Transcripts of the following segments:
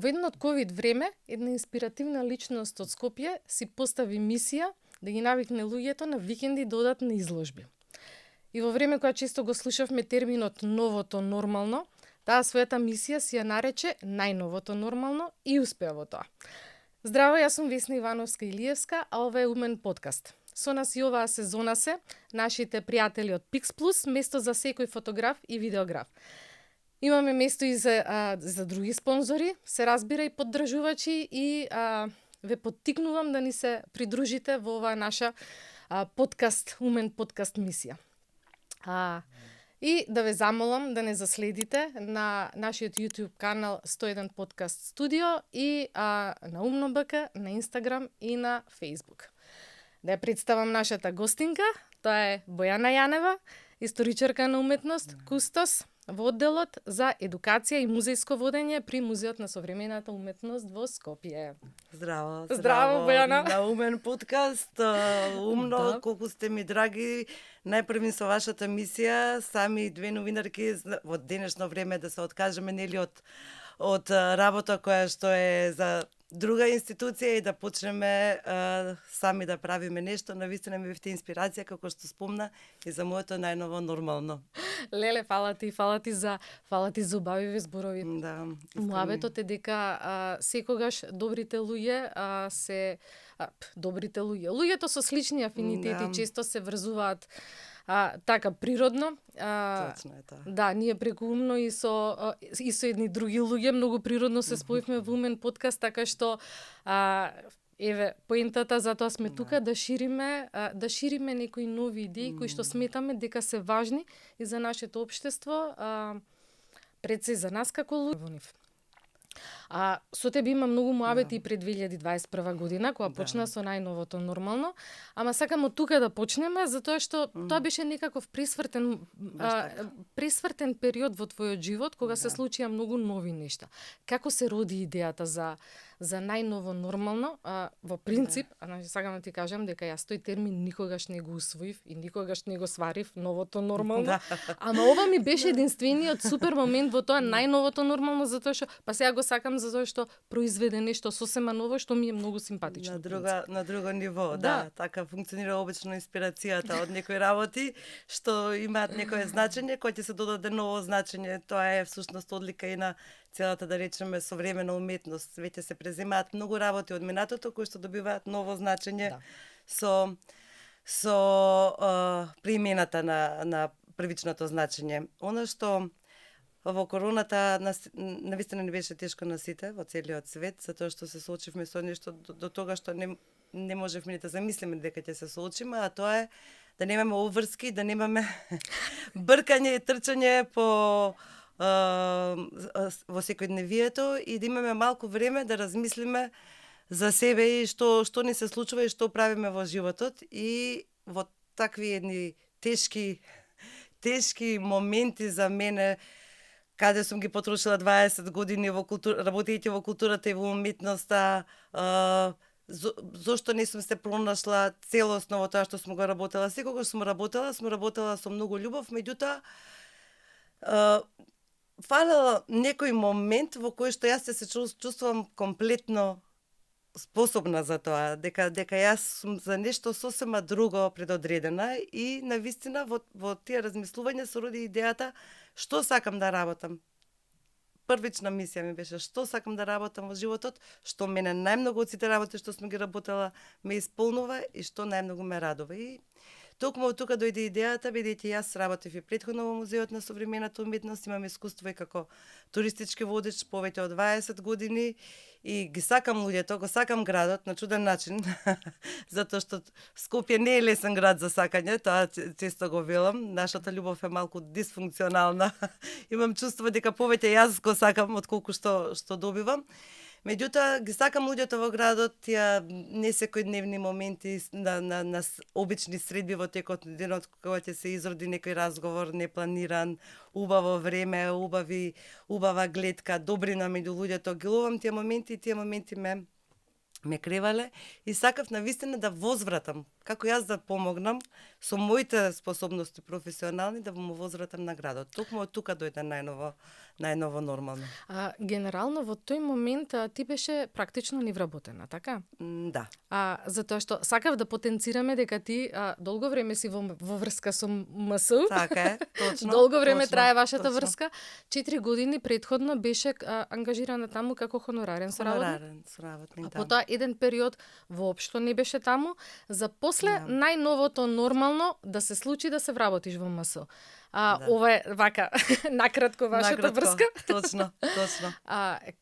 Во едно од ковид време, една инспиративна личност од Скопје си постави мисија да ги навикне луѓето на викенди да одат на изложби. И во време кога често го слушавме терминот новото нормално, таа својата мисија си ја нарече најновото нормално и успеа во тоа. Здраво, јас сум Весна Ивановска Илиевска, а ова е Умен подкаст. Со нас и оваа сезона се нашите пријатели од Pix Plus, место за секој фотограф и видеограф. Имаме место и за други спонзори, се разбира и поддржувачи и ве поттикнувам да ни се придружите во оваа наша подкаст, Умен подкаст мисија. И да ве замолам да не заследите на нашиот YouTube канал 101 Подкаст Студио и на Умно БК, на Инстаграм и на Фейсбук. Да ја представам нашата гостинка, тоа е Бојана Јанева, историчарка на уметност, кустос во одделот за едукација и музејско водење при Музеот на современата уметност во Скопје. Здраво, Здраво, Бојана. На Умен подкаст, умно, Да. колку сте ми драги. Најпрви со вашата мисија, сами две новинарки во денешно време да се откажеме нели од работа која што е за друга институција и да почнеме сами да правиме нешто. Навистина ми бевте инспирација, како што спомна, и за моето најново нормално. Леле, фала ти за убавиви зборови. Да. Муабетот е дека секогаш добрите луѓе луѓето со слични афинитети Да. често се врзуваат така природно. Точно е тоа. Да, ние преку умно и со едни други луѓе многу природно се споивме во Умен подкаст, така што еве поентата затоа сме тука да шириме некои нови идеи кои што сметаме дека се важни и за нашето општество, пред се за нас како луѓе. Со тебе има многу муабети и пред 2021 година, кога почна со најновото нормално, ама сакам од тука да почнеме, затоа што тоа беше некаков пресвртен период во твојот живот, кога се случија многу нови нешта. Како се роди идејата за најново нормално? Во принцип, сакам да ти кажам дека јас тој термин никогаш не го усвоив и никогаш не го сварив, новото нормално. Ама ова ми беше единствениот супер момент во тоа најновото нормално, затоа што сега го сакам затоа што произведе нешто сосема ново што ми е многу симпатично. На друго ниво, да. Така функционира обично инспирацијата од некои работи што имаат некое значење, кој ќе се додаде ново значење. Тоа е всушност одлика и на целата, да речеме, современа уметност. Веќе се преземаат многу работи од минатото кои што добиваат ново значење со примената на првичното значење. Она што во короната навистина не беше тешко на сите во целиот свет, затоа што се соочивме со нешто до тога што не можевме да замислиме дека ќе се соочиме, а тоа е да немаме обврски, да немаме бркање и трчање во секојдневието и да имаме малку време да размислиме за себе и што ни се случува и што правиме во животот. И во такви едни тешки моменти за мене, каде сум ги потрошила 20 години работејќи во културата и во уметноста, зошто не сум се пронашла целосно во тоа што сум го работела. Секогаш сум работела со многу љубов, меѓутоа фалела некој момент во кој што јас се чувствувам комплетно способна за тоа, дека јас сум за нешто сосема друго предодредена и навистина во тие размислувања се роди идејата што сакам да работам. Првична мисија ми беше што сакам да работам во животот, што мене најмногу од сите работи што сум ги работела ме исполнува и што најмногу ме радува. И токму од тука дојде идејата, бидејќи јас работев и претходно во Музеот на современата уметност, имам искуство и како туристички водич повеќе од 20 години и ги сакам луѓето, го сакам градот на чуден начин, затоа што Скопје не е лесен град за сакање, тоа често го велам, нашата љубов е малку дисфункционална. Имам чувство дека повеќе јас го сакам отколку што добивам. Меѓутоа, ги сакам луѓето во градот, тие не секојдневни моменти на обични средби во текот на денот, кога ќе се изроди некој разговор, непланиран, убаво време, убава гледка, добрина меѓу луѓето. Ги ловам тие моменти и тие моменти ме ме кревале и сакав навистина да возвратам, како јас да помогнам со моите способности професионални да му возвратам на градот. Токму од тука дојде најново нормално. Генерално во тој момент ти беше практично невработена, така? Да. Затоа што сакав да потенцираме дека ти долго време си во врска со МСУ. Така е, точно. Долго време точно, трае вашата точно. врска. 4 години предходно беше ангажирана таму како хонорарен соработник. Хонорарен соработник, да. Потоа еден период воопшто не беше таму, за после Да. најновото нормално да се случи да се вработиш во МСУ. Да. Ова е вака накратко вашата врска. Точно, точно.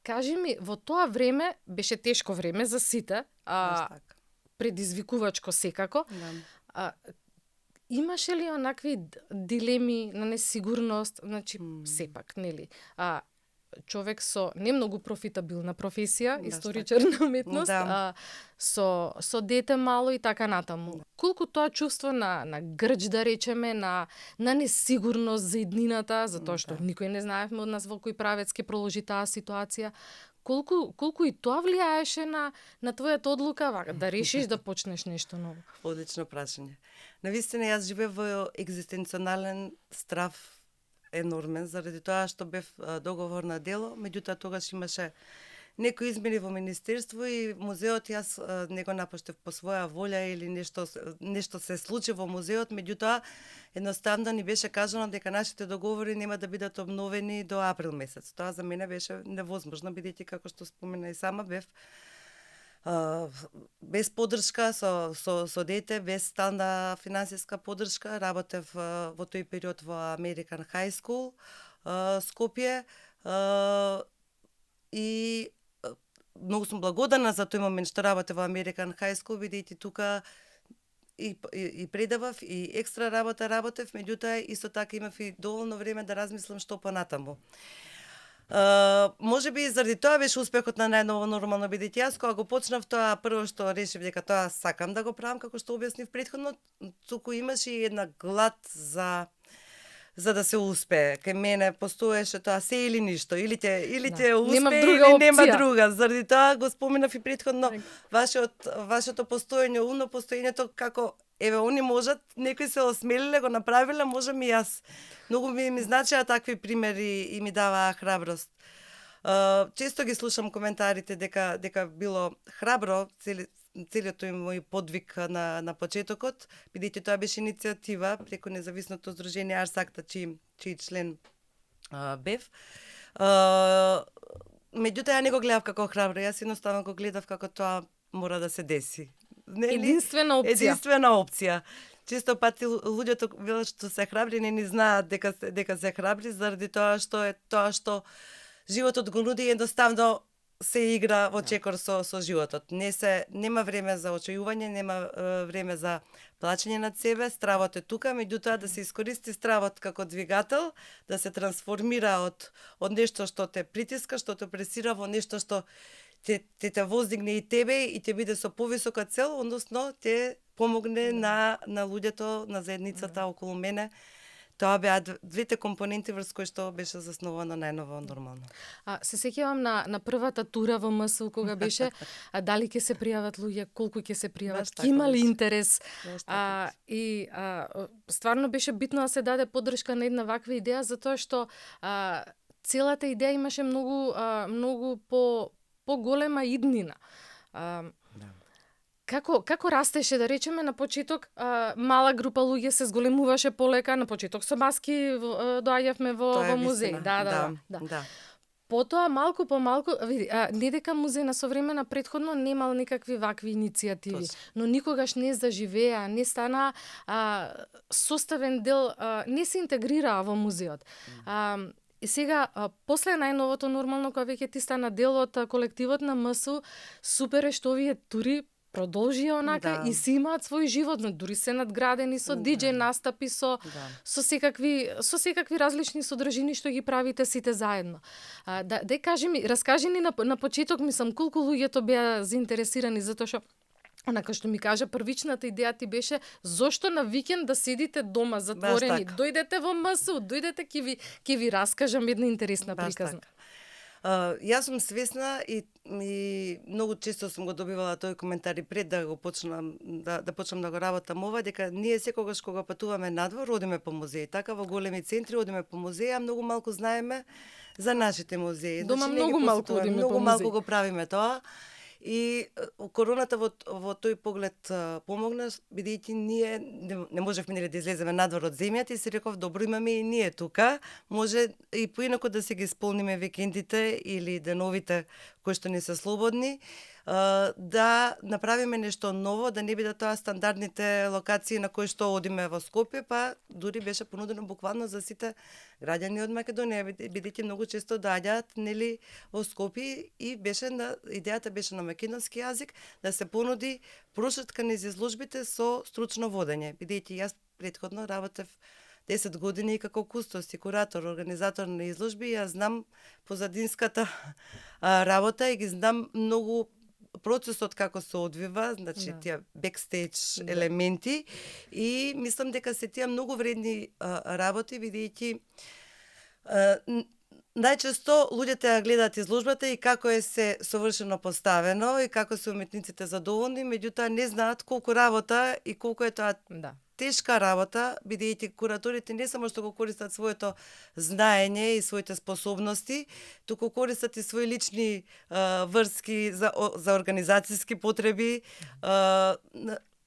Кажи ми, во тоа време беше тешко време за сите, Баш така. предизвикувачко секако. Да. Имаше ли онакви дилеми на несигурност, значи сепак, нели? Човек со не многу профитабилна професија, историчар на уметност, Да. со дете мало и така натаму. Колку тоа чувство на грч, да речеме, на несигурност за иднината, затоа што никој не знаевме од нас во кој правец ќе проложи таа ситуација, колку и тоа влијаеше на твојата одлука да решиш да почнеш нешто ново? Одлично прашање. Навистина јас живеев во екзистенционален страв енормен, заради тоа што бев договор на дело, меѓутоа тогаш имаше некои измени во министерство и музеот јас не го напуштев по своја волја или нешто се случи во музеот, меѓутоа едноставно ни беше кажано дека нашите договори нема да бидат обновени до април месец. Тоа за мене беше невозможно, бидејќи како што спомена и сама бев без подршка со дете, без стална финансиска подршка, работев во тој период во American High School, Скопје, и многу сум благодарна за тој момент што работев во American High School, бидејќи тука и предавав и екстра работев, меѓутоа исто така имав и доволно време да размислам што понатаму. Може би заради тоа беше успехот на најново нормално, бидејќи јас кога го почнав тоа, прво што решив дека тоа сакам да го правам, како што објаснив претходно, туку имаше и една глад за да се успее. Кај мене постоеше тоа се или ништо, или ќе успее или нема друга. Заради тоа го споменав и претходно вашето постоење, умно постоењето како еве они можат, некои се осмелиле, го направиле, можам и јас. Многу ми значеа такви примери и ми даваа храброст. Често ги слушам коментарите дека било храбро целиот тој мој подвиг на почетокот, бидејќи тоа беше иницијатива преку независното здружение Арсакта, чиј член бев. Меѓутоа ја не го гледав како храбро, јас едноставно го гледав како тоа мора да се деси. Единствена опција. Често пати луѓето велат што се храбри, не ни знаат дека се храбри, заради тоа што животот го нуди, едноставно се игра во чекор со животот. Нема време за очајување, нема време за плачење над себе, стравот е тука, меѓутоа да се искористи стравот како двигател, да се трансформира од нешто што те притиска, што те пресира во нешто што те воздигне и тебе и ќе биде со повисока цел, односно те помогне на луѓето, на заедницата околу мене. Тоа беа двете компоненти врз кои што беше засновано најново нормално. Се сеќавам на првата тура во МСУ кога беше, дали ќе се пријават луѓе, колку ќе се пријават, ќе има ли интерес. Стварно беше битно да се даде поддршка на една ваква идеја, затоа што целата идеја имаше многу поголема иднина. Како растеше, да речеме, на почеток мала група луѓе се зголемуваше полека, на почеток со маски доаѓавме во музеј. Да. Потоа малку по малку, види, не дека музеј на современа претходно немал никакви вакви иницијативи, но никогаш не заживеа, не стана составен дел, не се интегрираа во музеот. И сега, после најновото нормално, кога веќе ти стана дел од колективот на МСУ, супер е што овие тури продолжија онака и си имаат свој живот, но дури се надградени со диџеј настапи, со секакви различни содржини што ги правите сите заедно. Кажи ми, раскажи ни на почеток, мислам, колку луѓето беа заинтересирани, затоа што онака што ми кажа, првичната идеја ти беше зошто на викенд да седите дома затворени, дојдете во МСУ, дојдете ќе ви раскажам една интересна приказна. Јас сум свесна и многу често сум го добивала тој коментар и пред да го почнам да почнам да го работам ова, дека ние секогаш кога патуваме надвор одиме по музеи. Така во големи центри одиме по музеи, а многу малку знаеме за нашите музеи. Дома не ги многу малку посетуваме, одиме многу по малку музеи. го правиме тоа. И короната во тој поглед помогна, бидејќи ние не можевме нели да излеземе надвор од земјата и си реков, добро, имаме и ние тука, може и поинаку да си ги исполниме викендите или деновите кои што не се слободни, да направиме нешто ново, да не биде тоа стандардните локации на кои што одиме во Скопје, па дури беше понудено буквално за сите граѓани од Македонија, бидејќи многу често доаѓаат нели во Скопје и идејата беше на македонски јазик да се понуди прошетка низ изложбите со стручно водење, бидејќи јас претходно работев 10 години како кустос и куратор, организатор на изложби, ја знам позадинската работа и ги знам многу процесот како се одвива, значи тие бекстејдж елементи и мислам дека се тие многу вредни работи, бидејќи најчесто луѓето ја гледаат изложбата и како е се совршено поставено и како се уметниците задоволни, меѓутоа не знаат колку работа и колку е тоа тешка работа, бидејќи кураторите не само што го користат своето знаење и своите способности, туку користат и свои лични врски за организацијски потреби,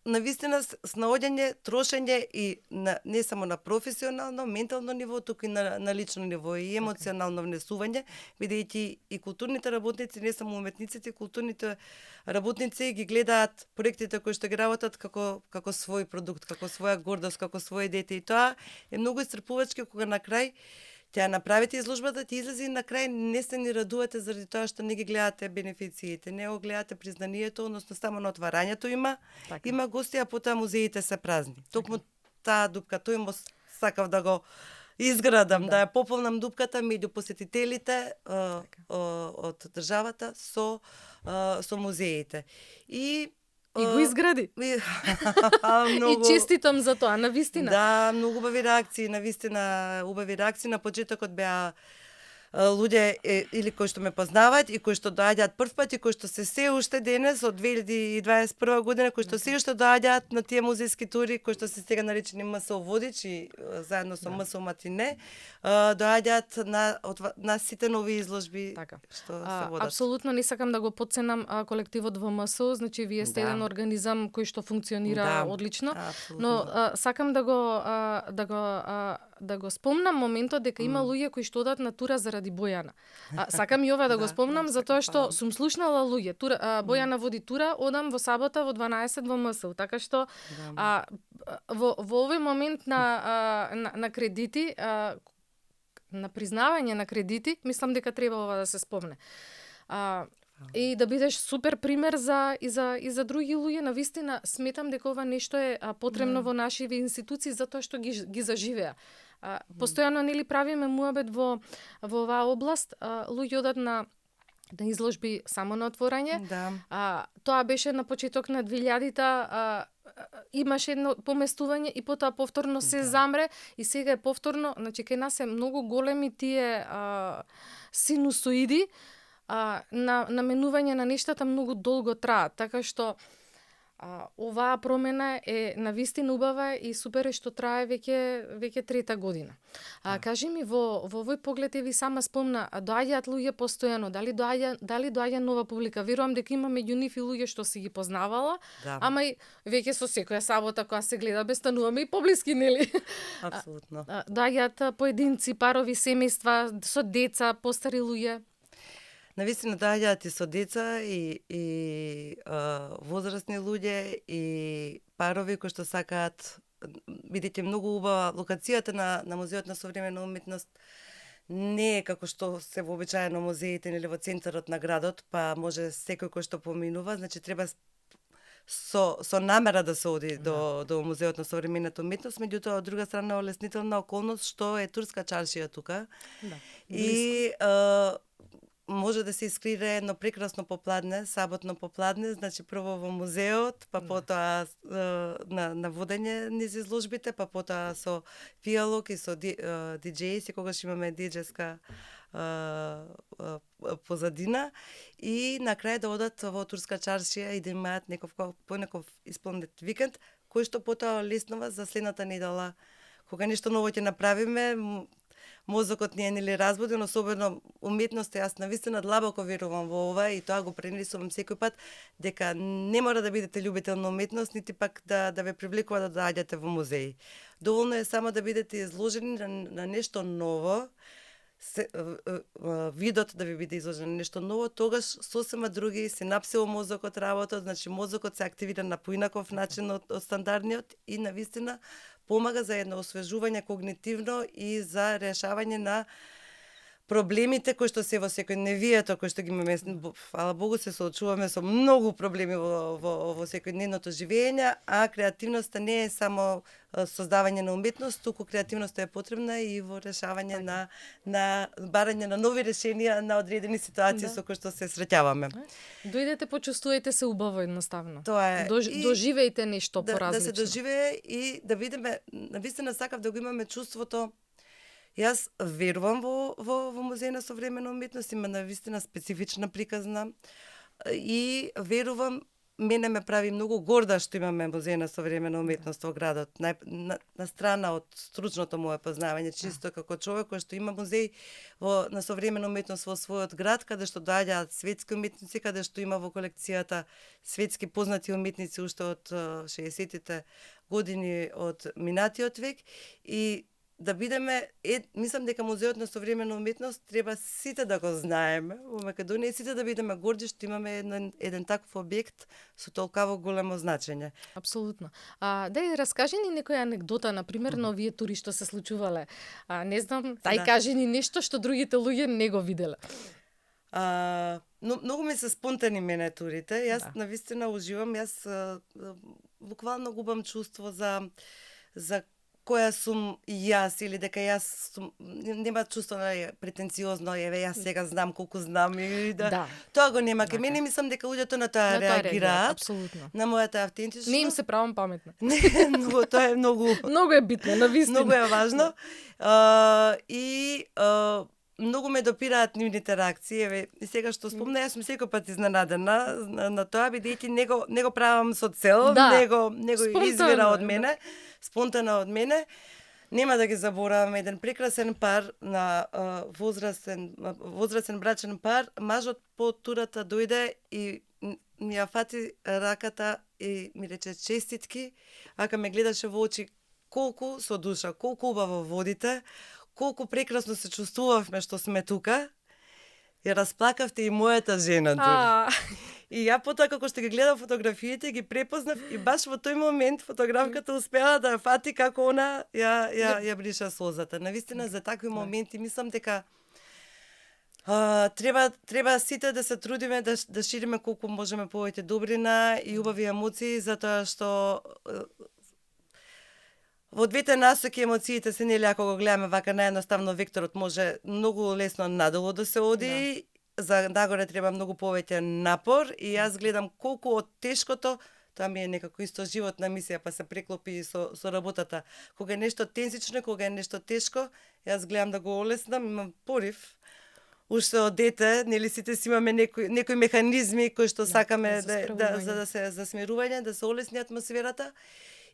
навистина с наоѓање, трошење и не само на професионално, ментално ниво, туку и на лично ниво и емоционално внесување, бидејќи и културните работници, не само уметниците, културните работници ги гледаат проектите кои што ги работат како свој продукт, како своја гордост, како своje дете и тоа е многу исцрпувачки кога на крај ќе направите изложбата, ти излезе и на крај не се ни радувате заради тоа што не ги гледате бенефициите, не го гледате признанието, односно само на отварањето има гости, а потоа музеите се празни. Токму таа дупка, тој му сакав да го изградам, да ја пополнам дупката меѓу посетителите од државата со музеите. И го изгради. Многу... И честитам за тоа, навистина. Да, многу убави реакции, навистина убави реакции. На почетокот беа луѓе или кои што ме познаваат и кои што доаѓаат прв пат и кои што се уште денес од 2021 година, кои што се уште доаѓаат на тие музејски тури, кои што се сега наречени МСО Водич и заедно со МСО Матине, доаѓаат на сите нови изложби што се водат. Апсолутно не сакам да го подценам колективот во МСО, значи вие сте еден организам кој што функционира одлично, но сакам да го спомнам моментот дека има луѓе кои што одат на тура заради Бојана. Сакам и ова да го спомнам затоа што сум слушнала луѓе. Бојана води тура, одам во сабота во 12 во МСУ. Така што во овој момент на кредити, на признавање на кредити, мислам дека треба ова да се спомне. И да бидеш супер пример и за други луѓе, навистина сметам дека ова нешто е потребно во нашите институции затоа што ги заживеа. Постојано нели правиме муабет во оваа област, луѓе одат на изложби само на отворање. Тоа беше на почеток на 2000-та, имаше едно поместување и потоа повторно се замре и сега е повторно, значи кај нас е многу големи тие синусоиди, наменување на нештата многу долго траат, така што оваа промена е навистина убава и супер е што трае веќе трета година. Кажи ми, во овој поглед ви сама спомна, доаѓаат луѓе постојано, дали доаѓа нова публика? Верувам дека има меѓу нив и луѓе што си ги познавала, ама и веќе со секоја сабота кога се гледа бе стануваме и поблиски, нели? Апсолутно. Доаѓаат поединци, парови, семејства, со деца, постари луѓе. Навистина доаѓаат и со деца и возрастни луѓе и парови кои што сакаат, бидејќи многу убава локацијата на музеот на современа уметност не е како што се вообичаено музеите или во центарот на градот, па може секој кој што поминува, значи треба со намера да се оди до музеот на современата уметност, меѓутоа од друга страна олеснителна околност што е турска чаршија тука. И може да се искрира едно прекрасно попладне, саботно попладне, значи прво во музеот, па потоа на водење низ изложбите, па потоа со пијалок и со диџеи, секогаш имаме диџеска позадина и на крај да одат во Турска чаршија и да имаат неков исполнет викенд, кој што потоа леснува за следната недела. Кога нешто ново ќе направиме, мозокот ни е нели разбуден, особено уметноста, јас навистина длабоко верувам во ова и тоа го пренесувам секој пат, дека не мора да бидете љубител на уметност, нити пак да ве привлекува да доаѓате во музеи. Доволно е само да бидете изложени на нешто ново, видот да ви биде изложен на нешто ново, тогаш сосема други синапси во мозокот работат, значи мозокот се активира на поинаков начин од стандардниот и навистина помага за едно освежување когнитивно и за решавање на проблемите кои што се во секојдневието, кои што ги имаме, фала Богу, се соочуваме со многу проблеми во секојдневното живење, а креативноста не е само создавање на уметност, туку креативноста е потребна и во решавање на барање на нови решенија на одредени ситуации со кои што се среќаваме. Дојдете, почувствувајте се убаво едноставно. Тоа е. Доживејте нешто поразлично. Да се доживее и да видиме, навистина сакав да го имаме чувството. Јас верувам во Музеј на современа уметност, има навистина специфична приказна и верувам, мене ме прави многу горда што имаме Музеј на современа уметност во градот. На страна од стручното мое познавање, чисто како човек кој што има музеј на современа уметност во својот град, каде што доаѓаат светски уметници, каде што има во колекцијата светски познати уметници уште од 60-тите години од минатиот век и да бидеме, мислам дека Музеот на современа уметност треба сите да го знаеме во Македонија, сите да бидеме горди што имаме еден таков објект со толкаво големо значење. Апсолутно. Дај, раскажи ни некоја анегдота, например, на овие тури што се случувале. Не знам, кажи ни нешто што другите луѓе не го виделе. Но многу ми се спонтани мене турите. Јас навистина уживам, јас буквално губам чувство за која сум јас или дека јас сум, нема чувство претенциозно, јас сега знам колку знам и тоа го нема. Ке мене мислам дека луѓето на тоа реагираат. Апсолутно. На мојата автентичност. Не им се правам паметна. Не, тоа е многу многу е битно, навистина. Многу е важно. И многу ме допираат нивните реакции. Еве, сега што спомна, јас сум секој пат изненадена на тоа, бидејќи не го правам со цел, него извира од мене, спонтано од мене. Нема да ги заборавам еден прекрасен пар на возрастен брачен пар. Мажот по турата дојде и ми ја фати раката и ми рече честитки, ака ме гледаше во очи колку со душа, колку убаво водите, колку прекрасно се чувствувавме што сме тука. Ја расплакавте и мојата жена дури. И ја потоа како што ги гледав фотографиите, ги препознав и баш во тој момент фотографката успеа да ја фати како она ја бриша созата. Навистина за такви моменти мислам дека треба сите да се трудиме да шириме колку можеме повеќе добрина и убави емоции, затоа што во двете насоки емоциите се нели ако го гледаме вака наједноставно векторот може многу лесно надолу да се оди. За нагоре треба многу повеќе напор и јас гледам колку од тешкото, тоа ми е некако исто животна мисија, па се преклопи со работата. Кога е нешто тензично, кога е нешто тешко, јас гледам да го олеснам, имам порив. Уште од дете, нели сите си имаме некои механизми кои што сакаме за смирување, да се олесни атмосферата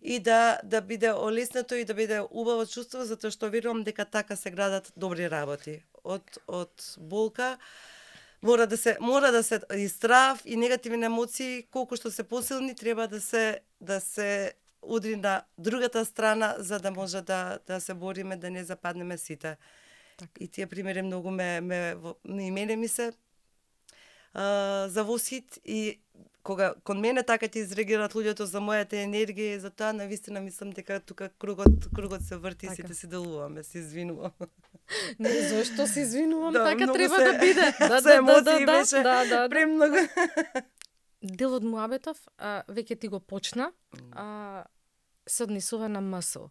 и да биде олеснето и да биде убаво чувство, затоа што верувам дека така се градат добри работи. Од болка мора да се и страв и негативни емоции, колку што се посилни, треба да се удри на другата страна за да може да се бориме да не западнеме сите. И тие примери многу мене ми се за восхит и кога кон мене така ќе изреагираат луѓето за мојата енергија и за тоа навистина мислам дека тука кругот се врти и сите се делуваме, се извинувам. Не, зошто се извинувам, така треба да биде. Со емоции беше премногу. Дел од муабетов, веќе ти го почна, се однесува на мисл.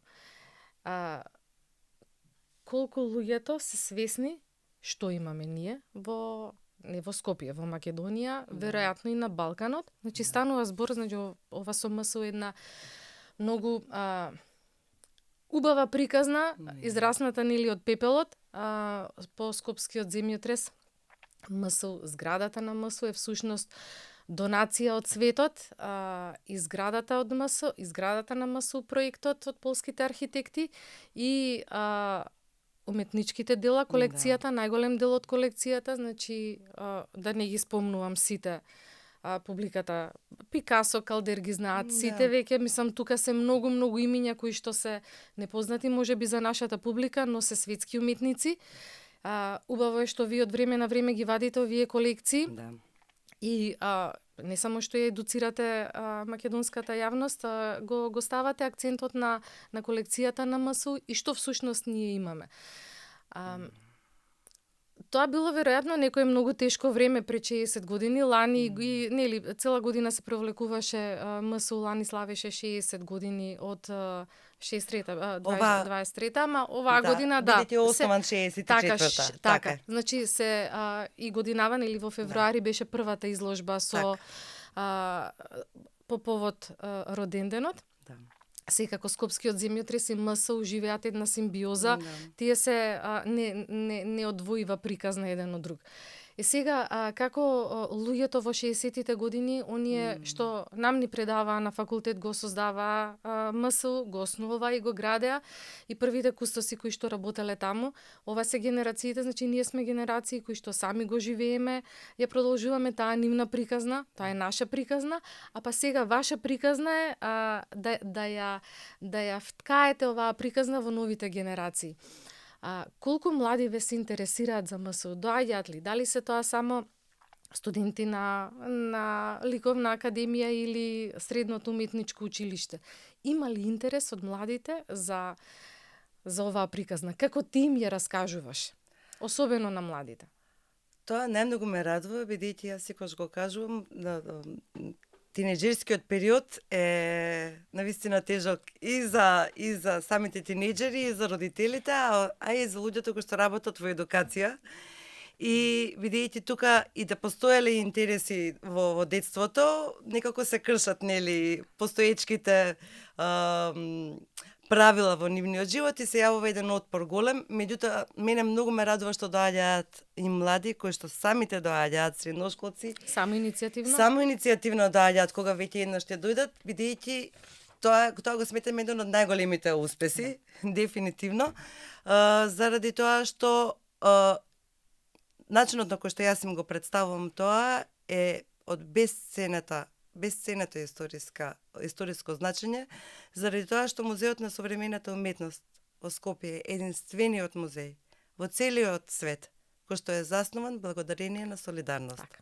Колку луѓето се свесни што имаме ние во не во Скопје, во Македонија, веројатно и на Балканот. Значи станува збор, значи ова со МСУ една многу убава приказна, израсната нели од пепелот, по скопскиот земјотрес. МСУ, зградата на МСУ е всушност донација од светот, изградата на МСУ проектот од полските архитекти и уметничките дела, колекцијата, најголем дел од колекцијата, значи да не ги спомнувам сите, публиката Пикасо, Калдер ги знаат сите веќе, мислам тука се многу имиња кои што се непознати можеби за нашата публика, но се светски уметници. Убаво е што вие од време на време ги вадите овие колекции. Да. И не само што ја едуцирате македонската јавност, го ставате акцентот на колекцијата на МСУ и што всушност ние имаме. Тоа било веројатно некое многу тешко време пред 60 години. Лани нели цела година се провлекуваше МСУ, лани славеше 60 години од 23-та, ама оваа година Бидејќи основан 64-та. Така. Значи се и годинава нели во февруари беше првата изложба со по повод роденденот. Да. Секако скопскиот земјотрес и МСУ живеат една симбиоза. Тие се не одвоива приказна еден од друг. И сега, како луѓето во 60-тите години, оние што нам ни предаваа на факултет го создаваа МСУ, го основаа и го градеа, и првите кустоси кои што работеле таму, ова се генерациите, значи ние сме генерации кои што сами го живееме, ја продолжуваме таа нивна приказна, тоа е наша приказна, а па сега ваша приказна е да ја вткаете оваа приказна во новите генерации. Колку млади ве се интересираат за МСУ? Доаѓаат ли? Дали се тоа само студенти на ликовна академија или средното уметничко училиште? Има ли интерес од младите за оваа приказна? Како ти им ја раскажуваш? Особено на младите. Тоа најмногу ме радува, бидејќи јас секогаш го кажувам, тинеџерскиот период е навистина тежок и за самите тинеџери, и за родителите, а и за луѓето кои што работат во едукација. И бидејќи тука и да постоеле интереси во детството, некако се кршат нели постоечките правила во нивниот живот и се јавува еден отпор голем. Меѓутоа, мене многу ме радува што доаѓаат и млади кои што самите доаѓаат, средношколци. Само иницијативно доаѓаат кога веќе еднаш ќе дојдат, бидејќи тоа го сметам еден од најголемите успеси, дефинитивно, заради тоа што начинот на кој што јас им го представувам тоа е од бесценето историско значење, заради тоа што Музеот на современата уметност во Скопје е единствениот музеј во целиот свет кој што е заснуван благодарение на солидарност. Так.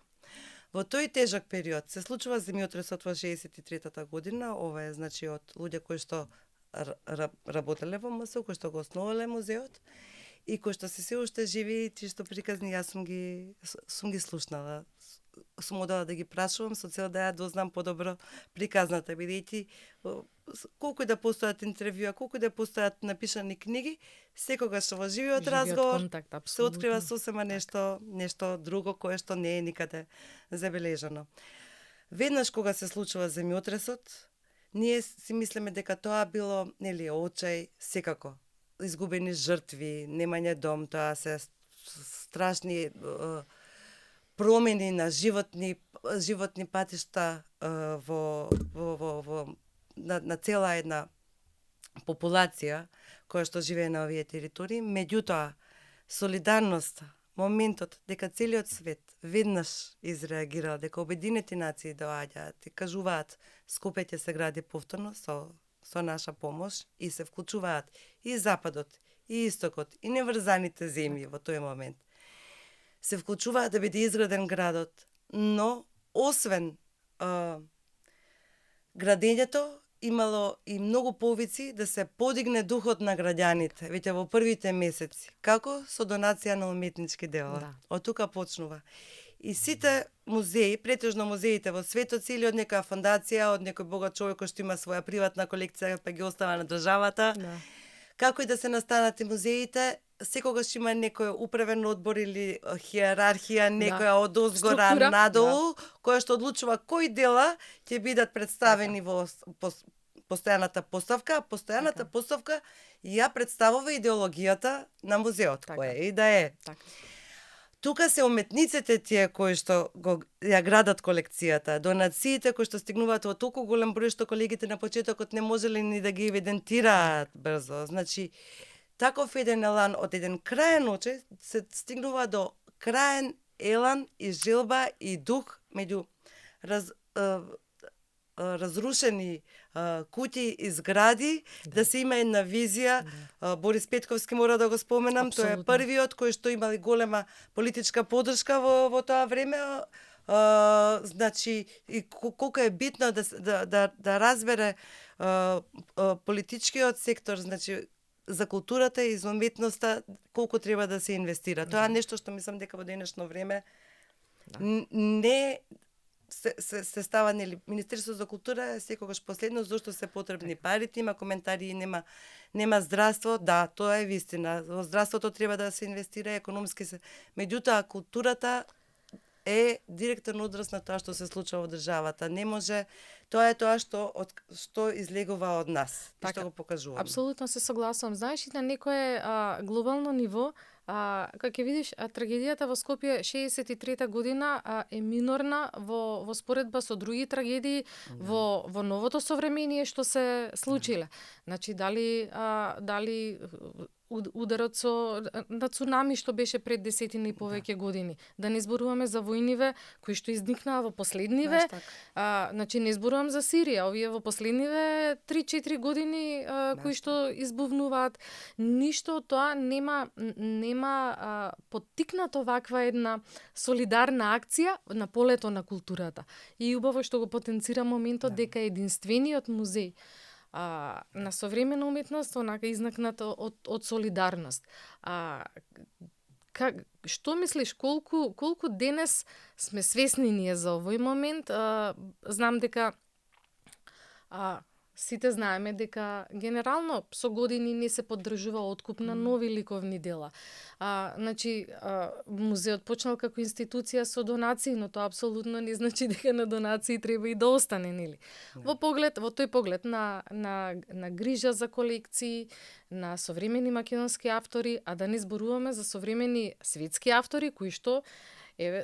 Во тој тежок период се случува земјотресот во 63-та година, ова е значи од луѓе кои што работеле во МСУ, кои што го основале музеот и кои што се уште живи, чисто приказни, јас сум ги слушнала. Сум одела да ги прашувам со цел да ја дознам подобро приказната, бидејќи колку и да постојат интервјуа, колку и да постојат напишани книги, секогаш во живиот разговор се открива сосема нешто друго кое што не е никаде забележано. Веднаш кога се случува земјотресот, ние си мислиме дека тоа било нели очај, секако изгубени жртви, немање дом, тоа се страшни промени на животни патишта на цела една популација која што живее на овие територии. Меѓутоа, солидарноста, моментот дека целиот свет веднаш изреагира, дека Обединети нации доаѓаат и кажуваат Скопје ќе се гради повторно со наша помош и се вклучуваат и Западот, и Истокот, и неврзаните земји во тој момент. Се вклучуваат да биде изграден градот, но освен градењето имало и многу повици да се подигне духот на граѓаните веќе во првите месеци. Како? Со донација на уметнички дела. Да. Од тука почнува. И сите музеи, претежно музеите во светот, се или од некоја фондација, од некој богат човек кој што има своја приватна колекција, па ги остава на државата. Да. Како и да се настанат и музеите, секогаш има некој управен одбор или хиерархија, некоја одозгора Структура, надолу, која што одлучува кои дела ќе бидат представени во постојаната поставка, а постојаната Така. поставка ја представува идеологијата на музеот, Така. која и да е. Така. Тука се уметниците тие кои што ја градат колекцијата, донациите кои што стигнуваат во толку голем број што колегите на почетокот не можеле ни да ги евидентираат брзо. Значи, таков еден елан од еден краен оче се стигнува до краен елан и желба и дух меѓу разрушени куќи и згради, да се има една визија. Борис Петковски мора да го споменам, тој е првиот кој што имали голема политичка поддршка во тоа време. Значи, и колку е битно да разбере политичкиот сектор, значи за културата и за уметноста колку треба да се инвестира. Тоа е нешто што мислам дека во денешно време не се става, нели, Министерството за култура е секогаш последно, зашто се потребни парите, има коментари и нема здравство. Да, тоа е вистина. Во здравството треба да се инвестира економски се. Меѓутоа, културата е директен одраз на тоа што се случува во државата. Не може, тоа е тоа што излегува од нас, и што го покажуваме. Апсолутно се согласувам. Знаеш, и на некое глобално ниво, кога ќе видиш, трагедијата во Скопје 63-та година е минорна во споредба со други трагедии во новото современие што се случиле. Значи, дали ударот на цунами што беше пред десетина и повеќе години. Да не зборуваме за војниве кои што изникнаа во последниве. Значи, не зборувам за Сирија, овие во последниве 3-4 години кои што избувнуваат. Ништо од тоа нема поттикнато ваква една солидарна акција на полето на културата. И убаво што го потенцира моментот дека единствениот музеј на современа уметност, онака изнакната од солидарност. Што мислиш, колку денес сме свесни ние за овој момент? Знам дека сите знаеме дека генерално со години не се поддржува откуп на нови ликовни дела. Значи, музеот почнал како институција со донации, но тоа апсолутно не значи дека на донации треба и да остане, нели? Во тој поглед на грижа за колекции, на современи македонски автори, а да не зборуваме за современи светски автори кои што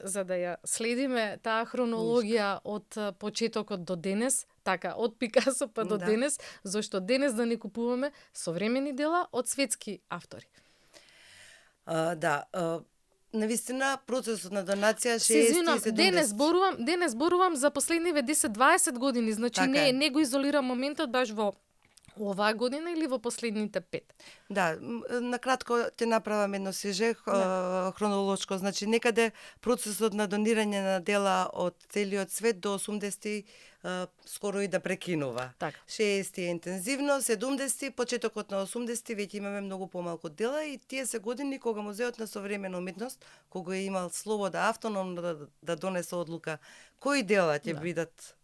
за да ја следиме таа хронологија од почетокот до денес, така, од Пикасо па до денес, зашто денес да не купуваме современи дела од светски автори. Навистина, процесот на донација 60-70. Денес зборувам за последниве 10-20 години, значи не го изолирам моментот баш во оваа година или во последните 5. Да, накратко ќе направам едно свеже хронолошко, значи некаде процесот на донирање на дела од целиот свет до 80-ти скоро и да прекинува. 60-ти е интензивно, 70-ти, почетокот на 80-ти веќе имаме многу помалку дела и тие се години кога Музеот на современа уметност, кога е имал слобода автономно да донесе одлука кои дела ќе бидат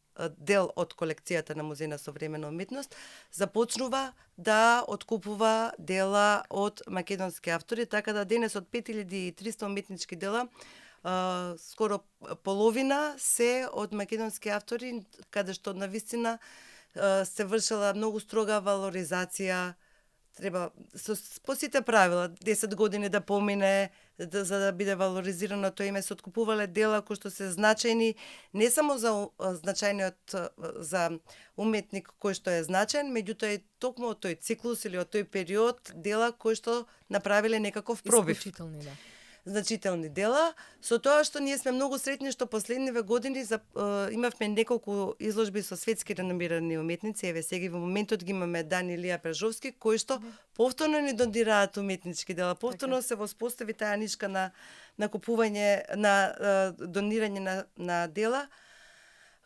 дел од колекцијата на Музеј на современа уметност, започнува да откупува дела од македонски автори, така да денес од 5300 уметнички дела, скоро половина се од македонски автори, каде што навистина се вршела многу строга валоризација, треба по сите правила 10 години да помине за да биде валоризирано тоа име, се откупувале дела кои што се значајни не само за значајниот за уметник кој што е значаен, меѓутоа и токму од тој циклус или од тој период дела кои што направиле некаков пробив. Значителни дела, со тоа што ние сме многу среќни што последниве години имавме неколку изложби со светски реномирани уметници, еве сега во моментот ги имаме Дан Илија Пражовски, кои што повторно ни донираат уметнички дела, повторно се воспостави таа нишка на купување, на донирање на дела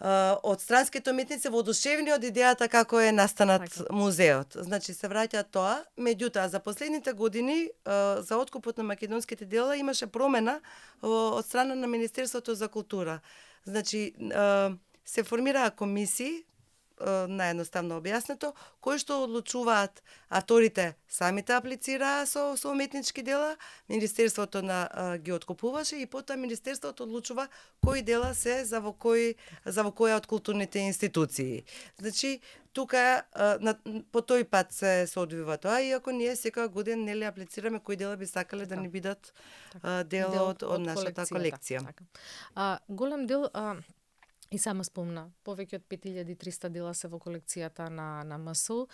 од странските уметници воодушевени од идејата како е настанат музеот. Значи се враќа тоа, меѓутоа за последните години за откупот на македонските дела имаше промена од страна на Министерството за култура. Значи се формираа комисии наедноставно објаснето, кои што одлучуваат авторите самите аплицираа со уметнички дела, Министерството ги откупуваше и потоа Министерството одлучува кои дела се за во која од културните институции. Значи, тука по тој пат се одвива тоа, иако ние секоја година нели аплицираме кои дела би сакале да ни бидат дел од нашата колекција. Голем дел и сама спомна, повеќе од 5300 дела се во колекцијата на МСУ.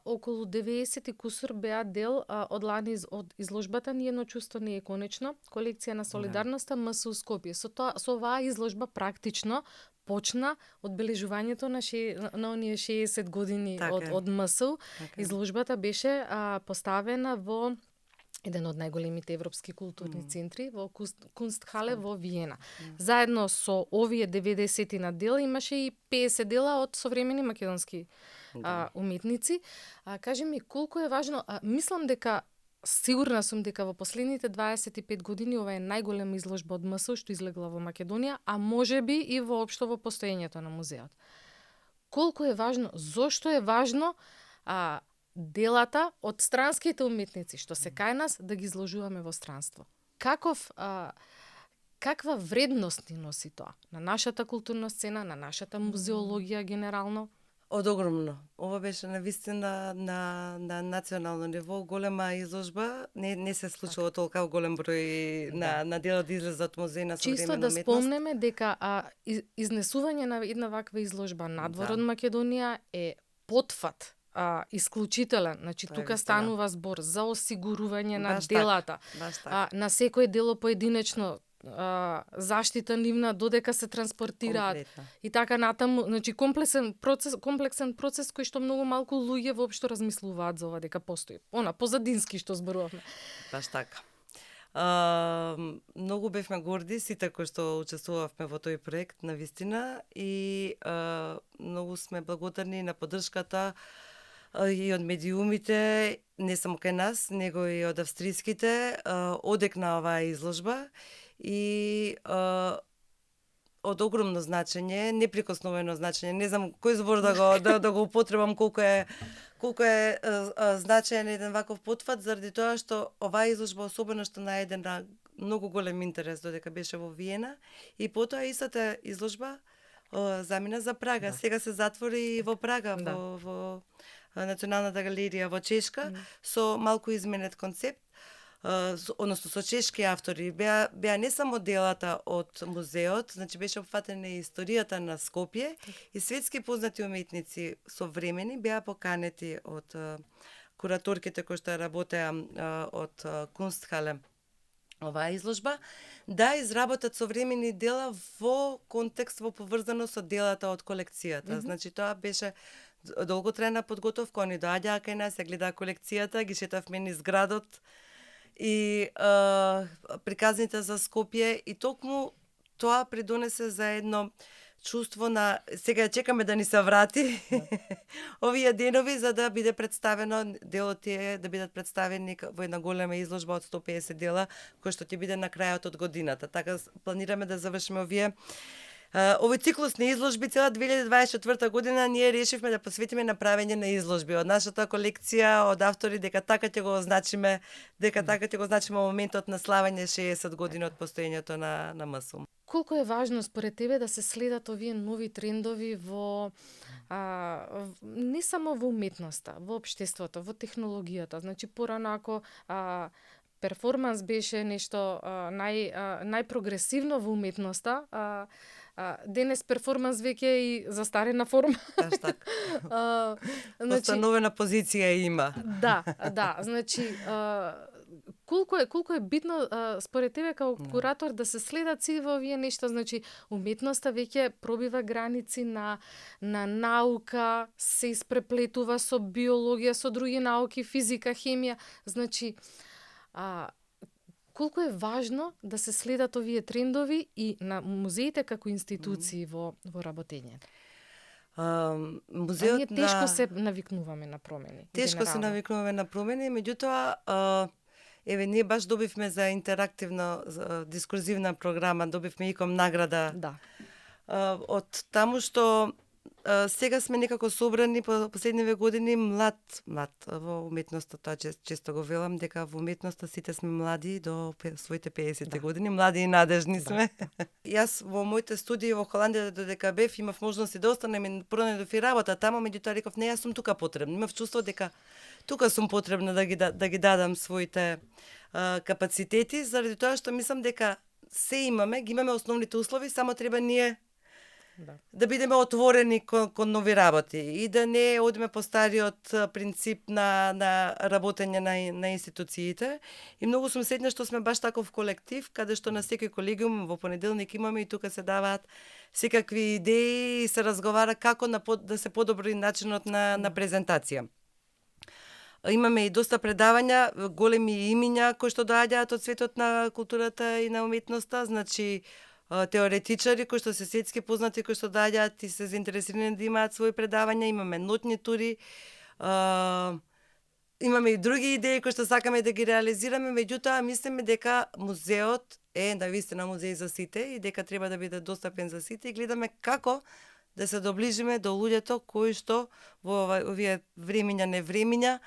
Околу 90 и кусур беа дел од лани од изложбата Ни едно чувство не е конечно, колекција на солидарноста МСУ Скопје. Со оваа изложба практично почна одбележувањето на оние 60 години од МСУ. Изложбата беше поставена во еден од најголемите европски културни центри, во Кунстхале во Виена. Заедно со овие 90 на дела имаше и 50 дела од современи македонски уметници. Кажи ми, колку е важно, мислам дека сигурна сум дека во последните 25 години ова е најголема изложба од МСУ што излегла во Македонија, а можеби и воопшто во постоењето на музеот. Колку е важно, зошто е важно делата од странските уметници што се кај нас да ги изложуваме во странство? Каква вредност ни носи тоа на нашата културна сцена, на нашата музеологија генерално? Од огромно. Ова беше навистина на национално ниво голема изложба. Не се случува толку голем број на дела да излезат од музеј на современа уметност. Чисто да спомнеме дека изнесување на една ваква изложба надвор од Македонија е потфат исклучителен. Значи, тука станува збор за осигурување на делата. На секој дело поединечно, заштита нивна додека се транспортираат и така натаму, значи комплексен процес кој што многу малку луѓе воопшто размислуваат за ова дека постои. Позадински што зборувавме. Баш така. Многу бевме горди сите кои што учествувавме во тој проект на вистина и многу сме благодарни на поддршката и од медиумите, не само кај нас, него и од австриските, одек на оваа изложба и од огромно значење, неприкосновено значење. Не знам кој збор да го употребам, колку е значаен еден ваков потфат, заради тоа што оваа изложба особено што најде на многу голем интерес додека беше во Виена и потоа истата изложба замина за Прага. Сега се затвори во Прага, во Националната галерија во Чешка, со малку изменет концепт, односно со чешки автори. Беа не само делата од музеот, значи беше опфатена и историјата на Скопје и светски познати уметници современи беа поканети од кураторките кои што работеа од Кунстхале оваа изложба, да изработат современи дела во контекст, во поврзано со делата од колекцијата. Значи тоа беше долготрајна подготовка, они доаѓаа кај нас, ја гледаа колекцијата, ги шетавме низ градот и приказните за Скопје и токму тоа придонесе за едно чувство на сега чекаме да ни се врати овие денови за да биде представено делот тие да бидат представени во една голема изложба од 150 дела кој што ќе биде на крајот од годината. Така планираме да завршиме овој циклус на изложби. Цела 2024 година ние решивме да посветиме на правење на изложби од нашата колекција, од автори, дека така ќе го означиме моментот на славење 60 години од постоењето на МСУ. Колку е важно според тебе да се следат овие нови трендови во не само во уметноста, во општеството, во технологијата. Значи порано ако перформанс беше нешто најпрогресивно во уметноста, денес перформанс веќе е и застарена форма. Остановена позиција има. Да, значи колку е битно според тебе како куратор да се следат сите овие нешта, значи уметноста веќе пробива граници на наука, се испреплетува со биологија, со други науки, физика, хемија, значи колку е важно да се следат овие трендови и на музеите како институции во работењето? Музеот ние тешко се навикнуваме на промени. Тешко се навикнуваме на промени, меѓутоа ние баш добивме за интерактивна дискурзивна програма, добивме ИКОМ награда. Да. Од таму што сега сме некако собрани по последниве години млад во уметноста, тоа често го велам дека во уметноста сите сме млади до своите 50 години, млади и надежни сме. Јас во моите студии во Холандија додека бев имав можност и да останем и пронајдов и работа тамо, меѓутоа реков не, јас сум тука потребна. Имав чувство дека тука сум потребна да ги дадам своите капацитети, заради тоа што мислам дека се имаме, ги имаме основните услови, само треба ние да бидеме отворени кон нови работи и да не одиме по стариот принцип на работење на институциите. И многу сум среќна што сме баш таков колектив, каде што на секој колегиум во понеделник имаме и тука се даваат секакви идеи и се разговара како да се подобри начинот на презентација. Имаме и доста предавања, големи имиња кои што доаѓаат од светот на културата и на уметноста, значи теоретичари кои што се светски познати, кои што доаѓаат и се заинтересирани да имаат своји предавања, имаме ноќни тури, имаме и други идеи кои што сакаме да ги реализираме, меѓутоа мислиме дека музеот е навистина музеј за сите и дека треба да биде достапен за сите и гледаме како да се доближиме до луѓето кои што во овие времиња невремиња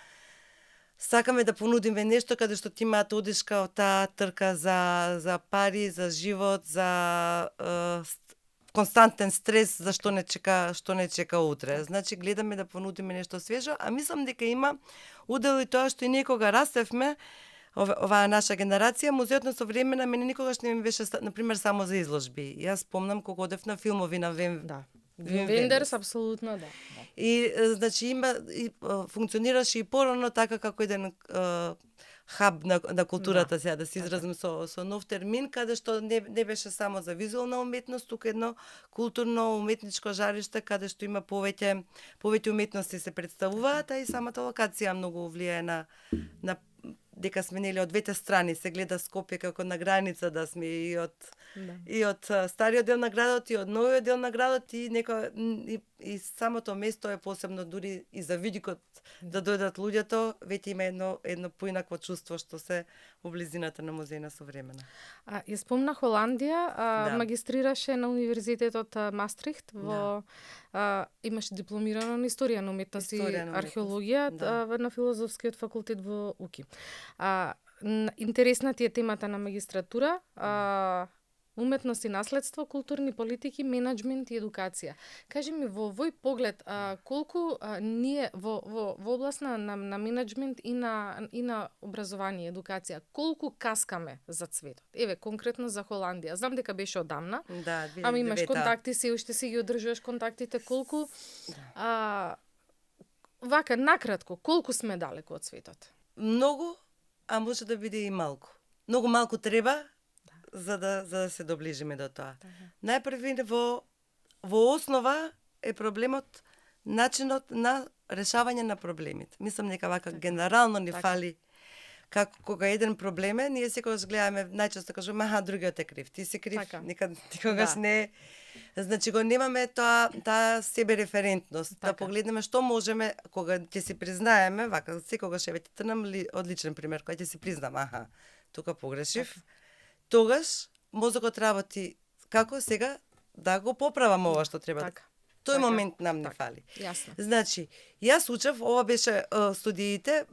сакаме да понудиме нешто каде што ти имаат одишка од таа трка за пари, за живот, за константен стрес за што не чека утре. Значи гледаме да понудиме нешто свежо, а мислам дека има удел и тоа што и некога растевме, оваа наша генерација, музеот на современа мене никогаш не ми беше на пример само за изложби. Јас спомнам кога одев на филмови на Вим Вендерс, апсолутно да. И значи има и функционираше и порано така како еден хаб на културата, сега да се изразим со нов термин, каде што не беше само за визуелна уметност, туку едно културно уметничко жариште каде што има повеќе уметности се представуваат, а и самата локација многу влијае на дека сме нели од двете страни, се гледа Скопје како на граница да сме и од стариот дел на градот и од новиот дел на градот и самото место е посебно дури и за видикот да дојдат луѓето, веќе има едно поинакво чувство што се во близината на музеј на современа. Ја спомна Холандија, магистрираше на Универзитетот Мастрихт имаше дипломирано на историја на уметност и археологија на филозофскиот факултет во УКИ. Интересна ти е темата на магистратура, уметност и наследство, културни политики, менаџмент и едукација. Кажи ми во овој поглед колку ние во област на менаџмент и на образование, едукација, колку каскаме за цветот? Еве конкретно за Холандија. Знам дека беше одамна. Ама имаш контакти, се уште си ги одржуваш контактите, колку вака накратко, колку сме далеку од светот? Многу, а може да биде и малку. Многу малку треба за да се доближиме до тоа. Најпрви во основа е проблемот начинот на решавање на проблемите. Мислам дека вака генерално ни фали кога еден проблем е, ние секогаш гледаме, најчесто кажуваме, другиот е крив, ти си крив, никогаш не е. Значи го немаме таа себереферентност, да погледнеме што можеме, кога ќе си признаеме, вака секогаш еве ти трнам одличен пример, кога ќе си признам, тука погрешив, тогаш мозокот работи како сега да го поправам ова што треба. Тој момент нам не фали. Значи, јас учев, ова беше студиите,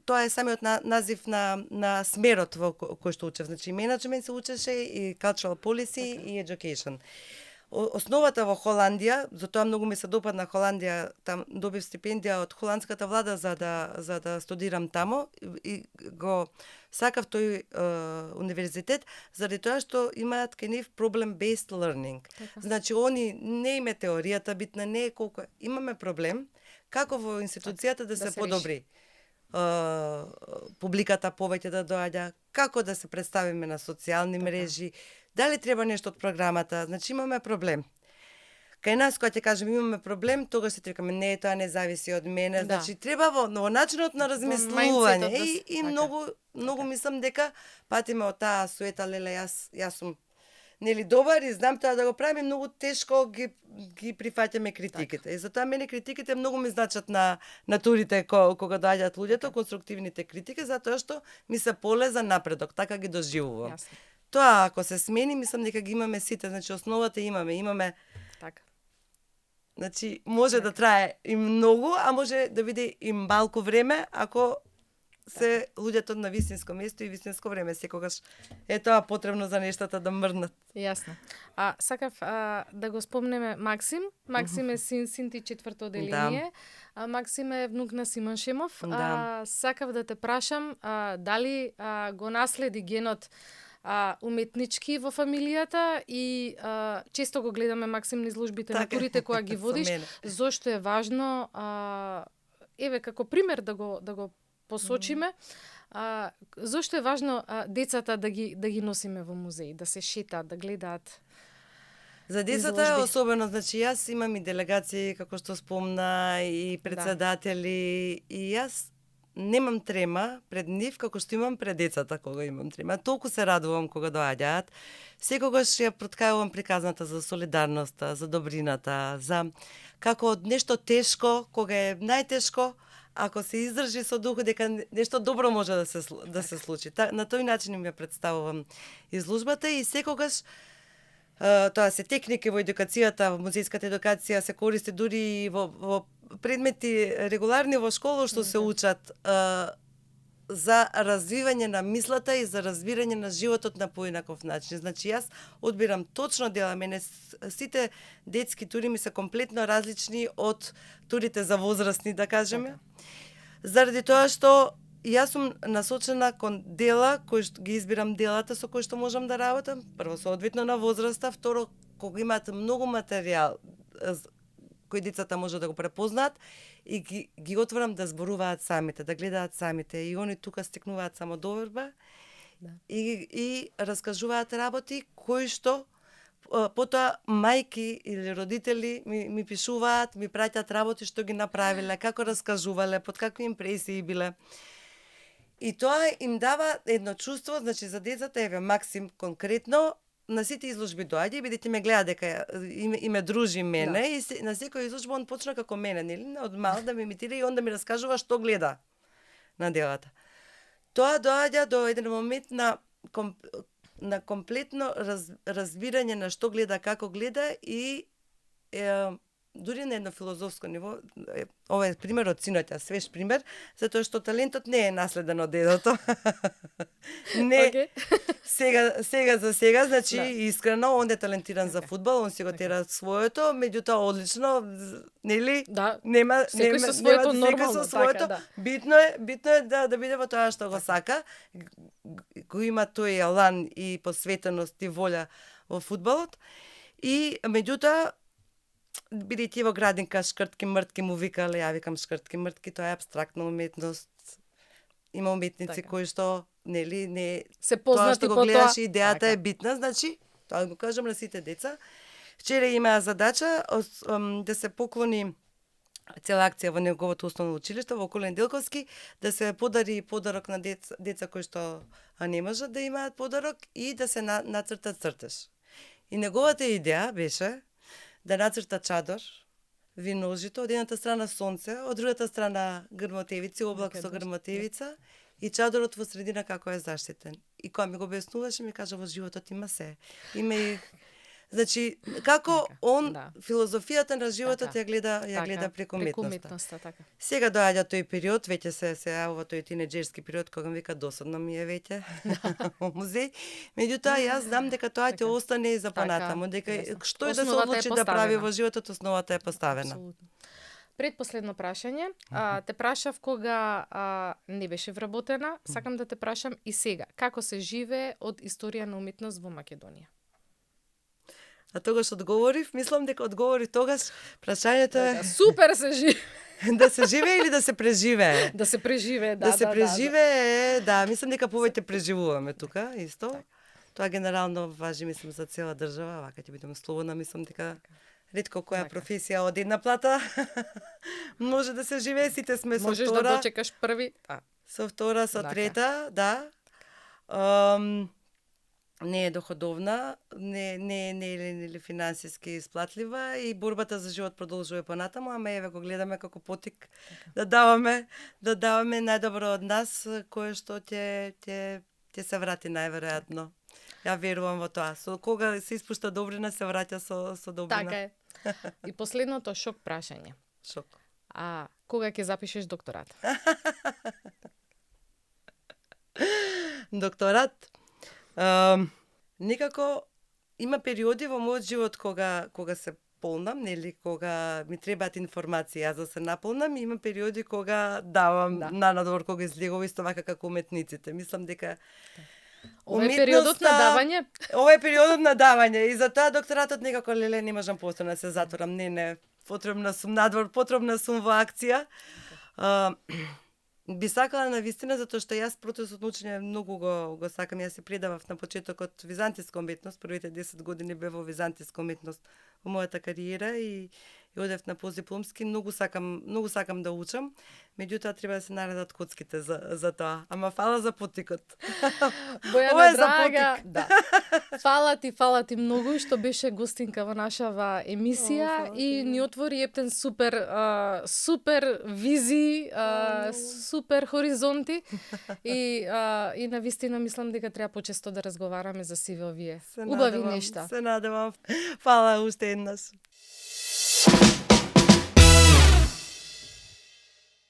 тоа е самиот назив на смерот во кој што учев. Значи, менеджмент се учеше и cultural policy и education. Основата во Холандија, затоа многу ми се допадна Холандија, там добив стипендија од холандската влада за да студирам тамо и го сакав тој универзитет заради тоа што имаат кај нив problem-based learning. Значи, они не име теоријата битна, не е колку имаме проблем, како во институцијата да се подобри. Публиката повеќе да доаѓа, како да се представиме на социјални мрежи, дали треба нешто од програмата, значи имаме проблем. Кај нас, кога ќе кажем имаме проблем, тогаш се трикаме, не, тоа не зависи од мене, значи треба во начинот на размислување и многу мислам дека патиме од таа суета, леле, јас сум нели добар и знам тоа да го правим, многу тешко ги прифаќаме критиките. И затоа мене критиките многу ми значат на турите кога доаѓаат луѓето, конструктивните критики, затоа што ми се поле за напредок, така ги доживувам. Тоа ако се смени, мислам дека ги имаме сите, значи основата имаме. Така. Значи, може да трае и многу, а може да биде и малку време, ако се луѓето на вистинско место и вистинско време. Секогаш е тоа потребно за нештата да мрднат. Јасно. Сакав да го спомнеме Максим. Максим е син ти четврто оделение. Максим е внук на Симон Шемов. Да. Сакав да те прашам дали го наследи генот уметнички во фамилијата и често го гледаме Максим на изложбите на турите која ги водиш. Зошто е важно еве како пример да го посочиме. Зошто е важно децата да ги носиме во музеи, да се шетаат, да гледаат? За децата е особено, значи јас имам и делегации, како што спомна, и председатели, и јас немам трема пред нив како што имам пред децата кога имам трема. Толку се радувам кога доаѓаат. Секогаш ја проткајувам приказната за солидарноста, за добрината, за како нешто тешко, кога е најтешко, ако се издржи со дух дека нешто добро може да се случи. На тој начин им ја представувам изложбата и секогаш тоа се техники во едукацијата, во музејската едукација се користи дури и во предмети регуларни во школа што се учат за развивање на мислата и за разбирање на животот на поинаков начин. Значи јас одбирам точно дела, мене сите детски тури ми се комплетно различни од турите за возрастни, да кажеме. Заради тоа што јас сум насочена кон дела кои што ги избирам делата со кои што можам да работам, прво соодветно на возраста, второ кога имаат многу материјал кои децата може да го препознаат и ги отворам да зборуваат самите, да гледаат самите и они тука стекнуваат самодоверба и раскажуваат работи кои што потоа мајки или родители ми пишуваат, ми праќаат работи што ги направиле, како раскажувале, под какви импресии биле. И тоа им дава едно чувство, значи за децата, еве Максим конкретно, на сите изложби доаѓа, бидејќи ме гледа дека и ме дружи мене, и на секоја изложба он почна како мене, нели? Од мал да ме имитира и он да ми раскажува што гледа на делата. Тоа доаѓа до еден момент на комплетно разбирање на што гледа, како гледа и дури на едно филозофско ниво, ова е пример од синоќа, свеж пример, затоа што талентот не е наследен од дедото. Не, сега за сега, значи искрено, он е талентиран за фудбал, он си го тера своето, меѓутоа одлично, нели? Нема секој со своето нормално, така. Битно е да биде во тоа што го сака, го има тој елан и посветеност и волја во фудбалот. И меѓутоа бидејќи во градинка шкртки мртки му викале, ја викам шкртки мртки, тоа е абстрактна уметност. Има уметници кои што нели не се познати тоа што го гледаш, идејата е битна, значи тоа го кажам на сите деца. Вчера имаа задача да се поклони цела акција во неговото основно училиште во Колен Делковски, да се подари подарок на деца кои што не можат да имаат подарок и да се нацрта цртеж. И неговата идеја беше да нацрта чадор, виножито, од едната страна сонце, од другата страна грмотевици, облак со грмотевица и чадорот во средина како е заштитен. И кога ми го објаснуваше, ми кажа во животот има се. Има и значи како он филозофијата на животот ја гледа преку уметноста. Сега доаѓа тој период, веќе се јавува тој тинеџерски период кога ми вика досадно ми е веќе во музеј. Меѓутоа јас знам дека тоа ќе остане и за понатаму, дека што и да се одлучи да прави во животот, основата е поставена. Предпоследно прашање, те прашав кога не беше вработена, сакам да те прашам и сега, како се живее од историја на уметност во Македонија? А тогаш одговорив, мислам дека одговорив тогаш, прашањето е... Супер се живее! Да се живее или да се преживее? Да се преживее, да се преживее, мислам дека повеќе преживуваме тука, исто. Тоа генерално важи, мислам, за цела држава, вака ќе бидеме слободна, мислам дека ретко која професија од една плата може да се живее, сите сме со втора. Можеш да дочекаш први. Со втора, со трета, да. Не е доходовна, не е финансиски исплатлива и борбата за живот продолжува понатаму, ама еве го гледаме како потик да даваме најдобро од нас, кое што ќе се врати најверојатно. Ја верувам во тоа. Со кога се испушта добрина, се враќа со добрина. Така е. И последното шок прашање. Шок. А кога ќе запишеш докторат? Докторат. Некако има периоди во мојот живот кога се полнам, нели, кога ми требаат информации, аз да се наполнам, и има периоди кога давам на надвор, кога излегува исто вака како уметниците. Мислам дека Ова е периодот на давање? Ова е периодот на давање и затоа докторатот некако леле не можам постојано да се затворам. Не, потребна сум надвор, потребна сум во акција. Би сакала на вистина, затоа што јас процесот на учење многу го сакам. Јас се предавав на почетокот византиска уметност, првите 10 години бев во византиска уметност во мојата кариера и одев на постдипломски. Многу сакам да учам, меѓутоа треба да се наредат коцките за тоа. Ама фала за поттикот. Бојана драга, да. Фала ти многу што беше гостинка во нашава емисија и ни отвори ептен супер визии, супер хоризонти и на вистина мислам дека треба почесто да разговараме за сиве овие убави нешта. Се надевам. Фала уште еднаш.